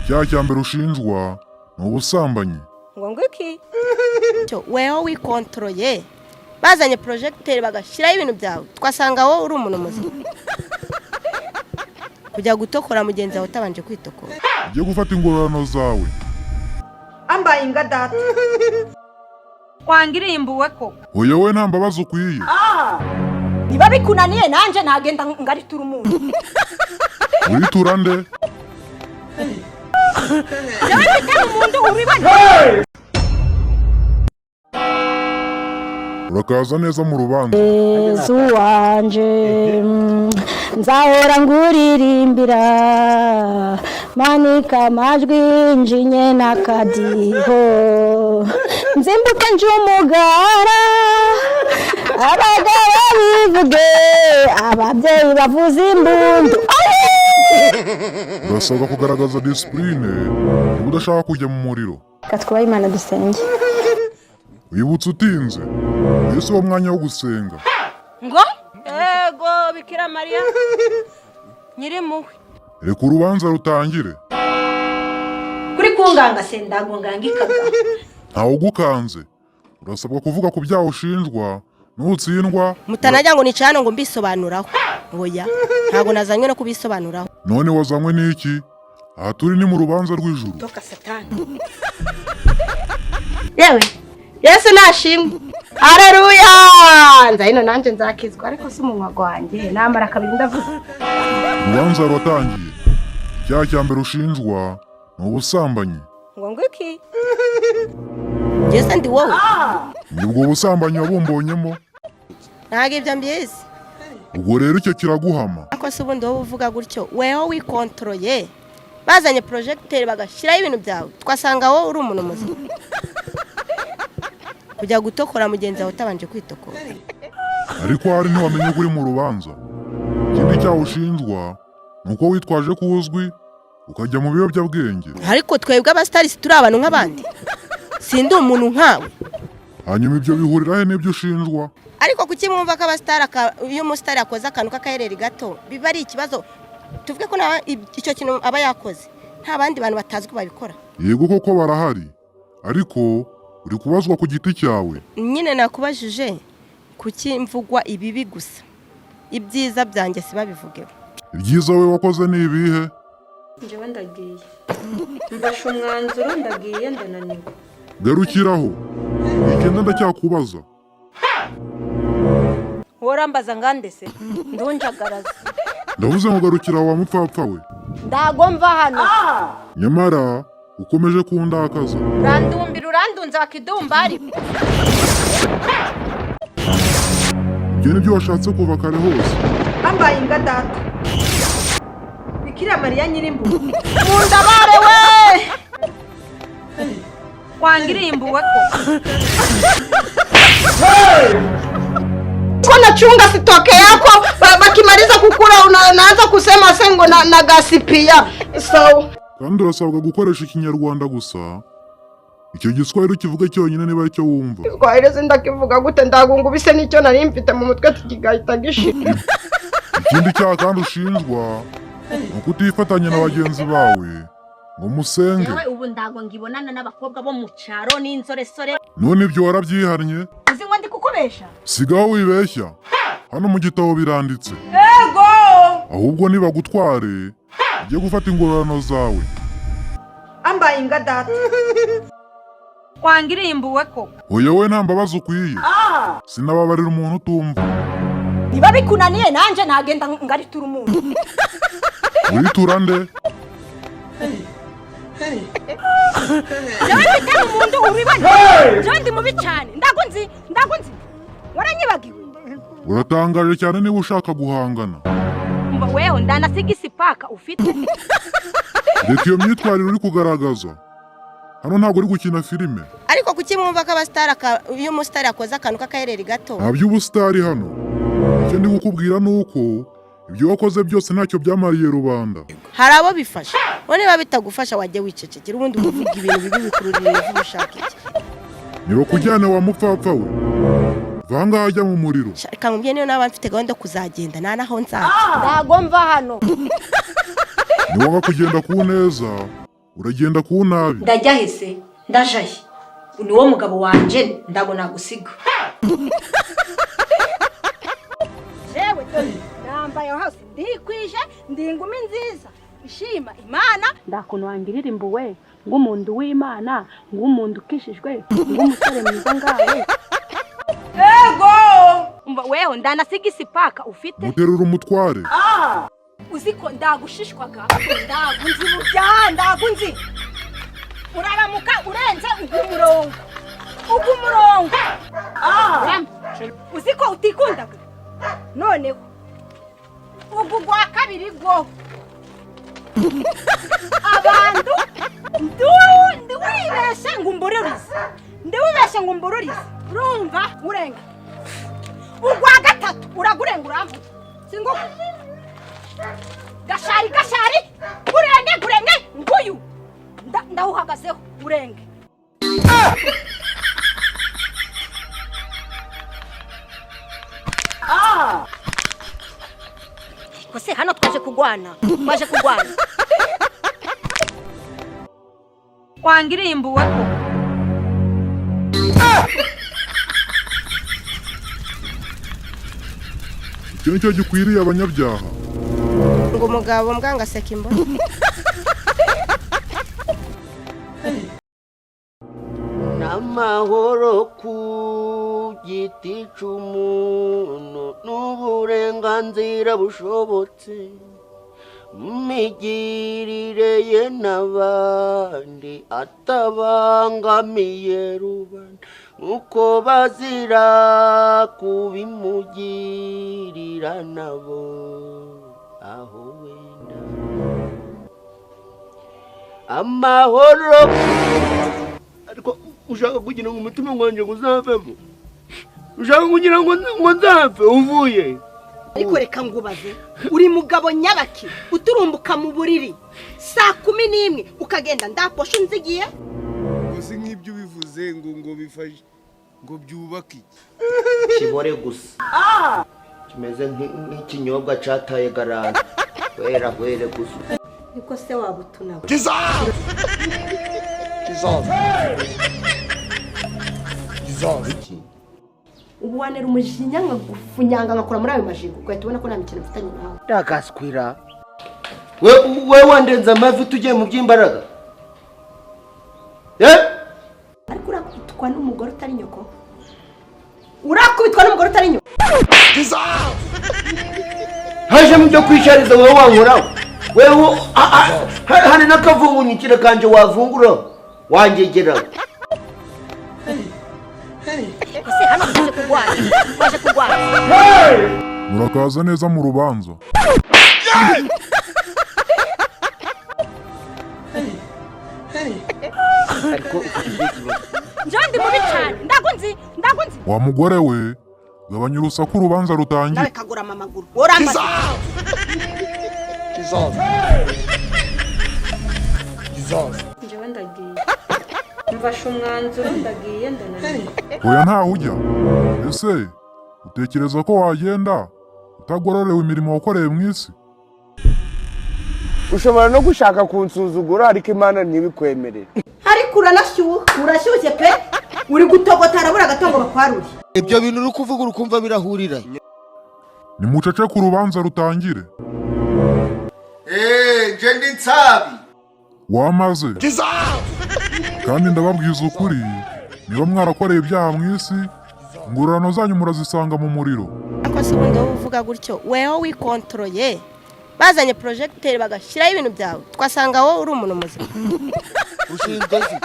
Icyaha cya mbere ushinjwa ni ubusambanyi. Ngo iki? Cyo weho wikontoroye, bazanye projecteur bagashyiraho ibintu byawe, twasanga wowe uri umuntu muzima. Kujya gutokora mugenzi wawe utabanje kwitokora. Ugiye gufata ingororano zawe. Ambaye inga data Wangirimbuwe ko. Oya, we nta mbabazi ukwiye. Niba bikunaniye, nanjye nagenda ngaritura umuntu. Uritura nde? Jewe mfite umuntu uribona. Urakaza neza mu rubanza. Yezu wanje, nzahora nguririmbira, manika amajwi njinye n'akadiho, nzimbuke nje umugara, abagabo bivuge, ababyeyi bavuze imbundu. Urasabwa kugaragaza disipurine niba udashaka kujya mu muriro. Reka twubahe Imana, dusenge. Wibutse utinze, uyu si wo mwanya wo gusenga. Ngo ego Bikira Mariya nyirimpuhwe. Reka urubanza rutangire. Kuri kunganga se ndago ngangikaga. Ntawe ugukanze. Urasabwa kuvuga ku byaha ushinjwa. Nutsindwa Mutanajya ngo nicaye hano ngo mbisobanuraho. Oya, ntabwo nazanywe no kubisobanuraho. None wazanywe n'iki? Aha turi ni mu rubanza rw'ijuru. Toka satani. Yewe Yesu nashimwe, hareruya! Nza hino nanjye nzakizwa, ariko si umunwa wanjye namara kabiri ndavuze. Urubanza ruratangiye. Icyaha cya mbere ushinjwa ni ubusambanyi. Ngo iki? Njye ndi wowe. Ni ubwo busambanyi wabumbonyemo? Ntabwo ibyo mbizi. Ubwo rero icyo kiraguhama. Ariko se ubundi wowe uvuga gutyo, weho wikontoroye, bazanye projecteur bagashyiraho ibintu byawe, twasanga wowe uri umuntu muzima. Kujya gutokora mugenzi wawe utabanje kwitokora. Ariko hari ntiwamenye ko uri mu rubanza. Ikindi cyaha ushinjwa ni uko witwaje ko uzwi ukajya mu biyobyabwenge. Ariko twebwe abasitari turi abantu nk'abandi, sindi umuntu nkawe. Hanyuma ibyo bihurira he n'ibyo ushinjwa? Ariko kuki mwumva ko abasitari iyo umusitari akoze akantu k'akahereri gato biba ari ikibazo? Tuvuge ko nawe icyo kintu aba yakoze, nta bandi bantu batazi ko babikora? Yego koko barahari, ariko uri kubazwa ku giti cyawe. Nyine nakubajije, kuki mvugwa ibibi gusa, ibyiza byanjye si babivugeho? Ibyiza we wakoze ni ibihe? Njyewe ndagiye, mfashe umwanzuro, ndagiye, ndananiwe. Garukiraho, igenda, ndacyakubaza. Worambaza ngande se ndunjagaraza. Ndavuze ngo garukiraho, wa mupfapfa we. Ndago mva hano. Nyamara ukomeje kundakaza. Urandumbira, urandunze wakidumbari. Ibyo nibyo washatse kuva kare hose. Ambaye inga data Bikira Mariya nyirimpuhwe. Mundabare we. Wangirimbuwe ko. Ko nachunga sitoke yako, bakimaliza kukula unaanza kusema sengo na gasipia so. Kandi urasabwa gukoresha Ikinyarwanda gusa. Icyo Giswahili ukivuge cyonyine niba aricyo wumva. Twahireze ndakivuga gute? Ndagungubise nicyo nari mfite mu mutwe kigahita gishira. Ikindi cyaha kandi ushinjwa ni ukutifatanya na bagenzi bawe ngo musenge. Yewe, ubu ndago ngibonana n'abakobwa bo mu cyaro n'inzoresore. None ibyo warabyihannye? Uzi ngo ndi kukubesha? Sigaho wibeshya, hano mu gitabo biranditse. Ego. Ahubwo nibagutware ujye gufata ingororano zawe. Ambaye inga data Wangirimbuwe ko. Oya, we nta mbabazi ukwiye. Sinababarira umuntu utumva. Niba bikunaniye, nanjye nagenda ngaritura umuntu. Uritura nde? Jewe mfite umuntu uribona, jewe ndi mubi cyane. Ndago nzi, ndago nzi, waranyibagiwe. Uratangaje cyane niba ushaka guhangana. Mba wewe ndanasiga isipaka ufite. Reka iyo myitwarire uri kugaragaza. Hano ntabwo uri gukina filime. Ariko kuki mwumva ko abasitari iyo umusitari akoze akantu k'akahereri gato Nta by'ubusitari hano. Icyo ndi kukubwira ni uko ibyo wakoze byose ntacyo byamariye rubanda. Hari abo bifasha. Wowe niba bitagufasha wajya wicecekera, ubundi ukavuga ibintu bibi bikurura ibintu, ushaka iki? Ntibakujyane wa mupfapfa we, va aha ngaha ajya mu muriro. Reka nkubwire, niyo naba mfite gahunda yo kuzagenda nta naho nzajya, ntago mva hano. Niwanga kugenda ku neza. Uragenda ku nabi. Ndajya hese? Ndajahe? Ni wo mugabo wanje, ndago nagusiga. Jewe dore nambaye hose, ndikwije, ndi ingumi nziza ishima Imana. Ndakuntu wangirira impuhwe ng'umuntu w'Imana, ng'umuntu ukishijwe, ng'umusore mwiza ngawe. Ego. Umva weho, ndanasiga isipaka ufite. Muterura umutware. Uzi ko ndagushishwaga? Ndagunzi burya, ndagunzi. Uraramuka urenze ugu murongo, ugu murongo. Uzi ko utikundaga? Noneho ugu gwa kabiri gwo abantu ndiwibeshe ngo umbururize, ndiwibeshe ngo umbururize. Urumva? Urenga ugwa gatatu, uragurenga, uramvuga singo gashari gashari, urenge gurenge nguyu. Ndawuhagazeho urenge. Ko se hano twaje kugwana? Twaje kugwana? Wangiriye impuhwe koko? Icyo ni cyo gikwiriye abanyabyaha. Ngo umugabo mbwanga aseka imboni. N'amahoro ku giti cy'umuntu n'uburenganzira bushobotse mu migirire ye n'abandi, atabangamiye rubanda, uko bazira kubimugirira nabo aho wenda amahoro. Ariko ushaka kugira ngo umutima wanjye ngo uzavemo, ushaka kugira ngo nzapfe uvuye. Ariko reka ngubaze, uri mugabo nyabaki uturumbuka mu buriri saa 11 ukagenda ndaposha unzigiye? Gusa nk'ibyo ubivuze ngo bifashe ngo byubake iki? Kibore gusa kimeze nk'ikinyobwa cataye garante, wera hwere gusa. Niko se waba utunawe? Jesus! Jesus! Jesus! Ubu wanera umujinya nkagufunyanga nkakura muri ayo majigo, ugahita ubona ko nta mikino mfitanye nawe. Ndagaswira we, we wandenze amavi, tugiye mu by'imbaraga, eh. Ariko urakubitwa n'umugore utari nyoko, urakubitwa n'umugore utari nyoko. Jesus! Haje mu byo kwishariza, wowe wankoraho wewe, hari n'akavungunyikira kanje wavungura wangegera. Ko se hano twaje kugwana? Twaje kugwana? Murakaza neza mu rubanza. Ariko ufite ikibazo. Njyewe ndi mubi cyane, ndagunzi, ndagunzi. Wa mugore we, gabanya urusaku, urubanza rutangire. Nawe kagurama amaguru, urambaza. Jesus! Jesus! Njyewe ndagiye, mfashe umwanzuro, ndagiye, ndananiwe. Oya, ntawe ujya. Ese utekereza ko wagenda utagororewe imirimo wakoreye mu isi? Ushobora no gushaka kunsuzugura, ariko Imana ntibikwemerere. Ariko uranashyuha, urashyushye pe, uri gutogota, harabura gato ngo bakwarure. Ibyo bintu uri kuvuga urukumva birahurira. Nimucece ku rubanza rutangire. Eh, nje ndi nsabi. Wamaze kandi ndababwiza ukuri, niba mwarakoreye ibyaha mu isi, ingororano zanyu murazisanga mu muriro. Ariko se ubundi wowe uvuga gutyo, weho wikontoroye, bazanye projecteur bagashyiraho ibintu byawe, twasanga wowe uri umuntu muzima? Ushinzwe iki?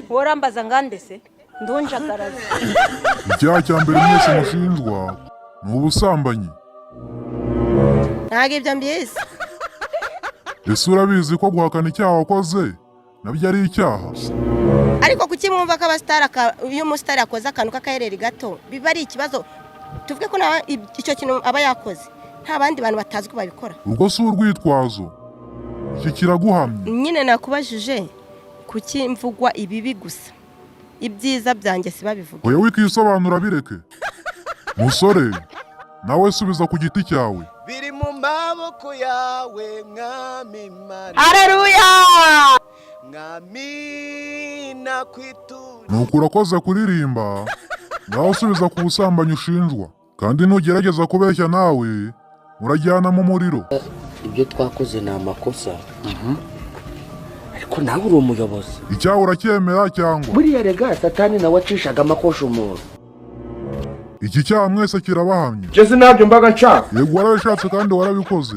Worambaza ngande se? Ndunjagaraza. Icyaha cya mbere mwese mushinjwa ni ubusambanyi. Ntabwo ibyo mbizi. Ese urabizi ko guhakana icyaha wakoze nabyo ari icyaha? Ariko kuki mwumva ko abasitari iyo umusitari akoze akantu k'akahereri gato biba ari ikibazo? Tuvuge ko icyo kintu aba yakoze nta bandi bantu batazwi babikora? Urwo si urwitwazo, iki kiraguhamye. Nyine nakubajije, kuki mvugwa ibibi gusa, ibyiza byanjye si babivuga? Oya, wikisobanura, bireke. Musore, nawe subiza ku giti cyawe. Biri mu maboko. maboko yawe mwami Mana. Haleluya! Mwami nakwitura. Nuko urakoze kuririmba, ngaho usubiza ku busambanyi ushinjwa, kandi nugerageza kubeshya nawe murajyana mu muriro. Ibyo twakoze ni amakosa, ariko nawe uri umuyobozi. Icyaha uracyemera cyangwa? Buriya rega Satani nawe acishaga amakosha umuntu. Iki cyaha mwese kirabahamye. Njye sinabyo mbaga nshaka. Yego, warabishatse kandi warabikoze,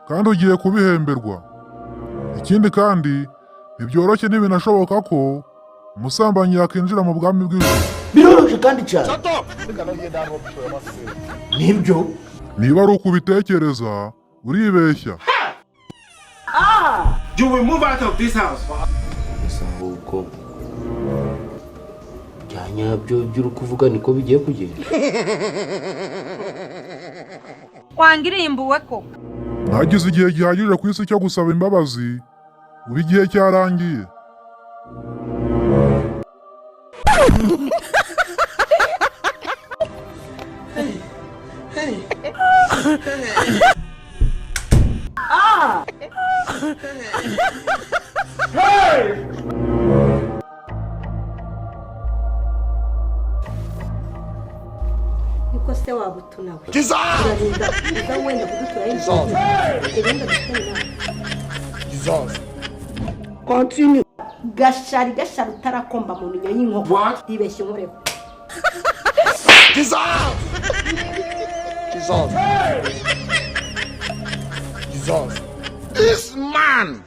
kandi ugiye kubihemberwa. Ikindi kandi, ntibyoroshye, ntibinashoboka ko umusambanyi yakinjira mu bwami bw'ijuru. Biroroshye kandi cyane. Nibyo. Niba ari uko ubitekereza, uribeshya. You will move out of this house. Gusa ahubwo bya nyabyo ibyo uri kuvuga niko bigiye kugenda. Wangirimbuwe ko. Mwagize igihe gihagije ku isi cyo gusaba imbabazi, ubu igihe cyarangiye. Niko se waba utunawe urarinda uza wenda kudutura gahunda dufitanye nawe. Continue. Gashari gashari utarakomba mu minyo y'inkoko, ibeshye unkoreho. Jesus! Jesus. Jesus. This man.